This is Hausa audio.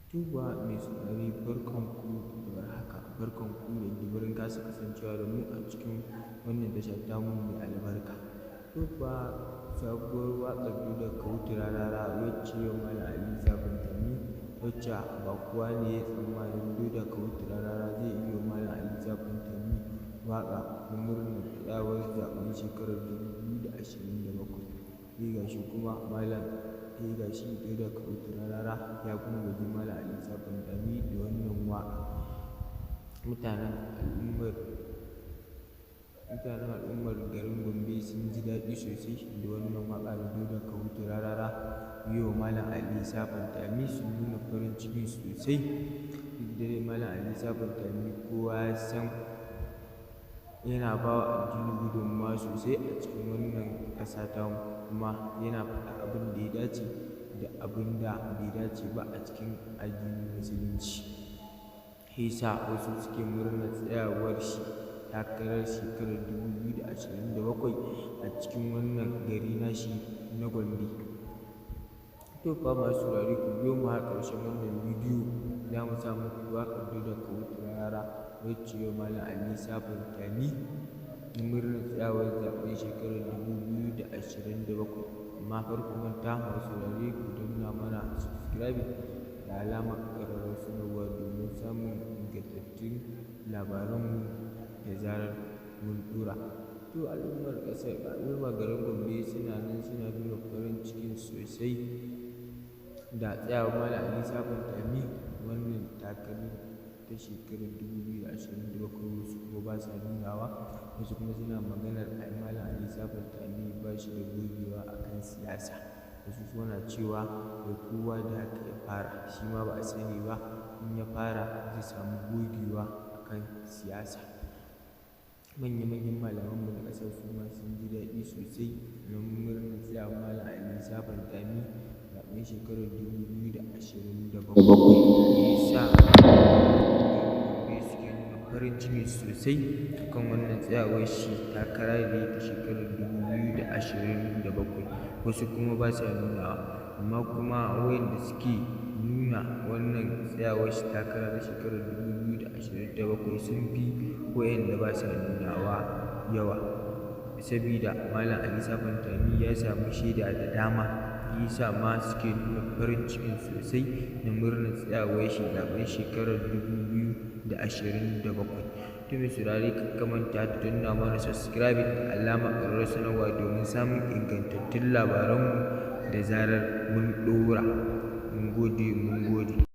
Yauwa mai saurare, barkanku da warhaka, barkanku da jimirin kasa kasancewa da mu a cikin wannan tasha tamu mai albarka. Yau fa sabuwar waƙar Dauda Kahutu Rarara wacce yau Malam Ali Isa Pantami, wacce ba kowa ne ya tsammanin Dauda Kahutu Rarara zai iya wa Malam Ali Isa Pantami waƙa na murnar tsayawar zaɓen shekarar 2027. Sai ga shi kuma Malam, sai ga shi Dauda Kahutu Rarara ya gwangwaje Malam Ali Isa Pantami da wannan waƙa. Mutanen al'ummar garin Gombe sun ji daɗi sosai da wannan waƙa da Dauda Kahutu Rarara ya yi wa Malam Ali Isa Pantami. Sun nuna farin ciki sosai. Duk da dai Malam Ali Isa Pantami kowa ya san yana ba wa addini gudunmawa sosai a cikin wannan ƙasa tamu, kuma yana faɗa abin da ya dace da abin da bai dace ba a cikin addinin Musulunci. Shi yasa wasu suke murnar tsayawar shi takarar shekarar 2027 a cikin wannan gari nashi na Gombe. To fa masu saurare, ku biyo mu har ƙarshen wannan bidiyo, za mu sa muku waƙar Dauda Kahutu Rarara wacce yau Malam Ali Isa Pantami na murnar tsayawar zaɓen shekarar 2027. Amma kar ku manta, masu saurare, ku danna mana subscribing da alamar ƙararrawar sanarwa domin samun ingantattun labaranmu da zarar mun ɗora. To al'ummar ƙasar, al'ummar garin Gombe suna nan suna nuna farin ciki sosai da tsayawar Malam Ali Isa Pantami wannan takarar ta shekarar 2027. Wasu kuma ba sa nunawa, wasu kuma suna maganar ai Malam Ali Isa Pantami ba shi da gogewa a kan siyasa. Wasu suna cewa wai kowa da haka ya fara, shi ma ba a sani ba, in ya fara zai samu gogewa a kan siyasa. Manya-manyan malamanmu na ƙasar su ma sun ji daɗi sosai don murnar tsayawar Malam Ali Isa Pantami zaɓen shekarar 2027. Shi yasa garin Gombe suke nuna farin ciki sosai akan wannan tsayawar shi takara da ya yi ta shekarar 2027. Wasu kuma ba sa nunawa, amma kuma wayanda suke nuna wannan tsayawar shi takara ta shekarar 2027 sun fi wayanda ba sa nunawa yawa. Sabida Malam Ali Isa Pantami ya samu shaida da dama, shi yasa ma suke nuna farin ciki sosai da murnar tsayawar shi zaɓen shekarar 2027. To mai saurare, kar ka manta da danna mana subscribing da alamar ƙararrawar sanarwa domin samun ingantattun labaranmu da zarar mun ɗora. Mun gode, mun gode.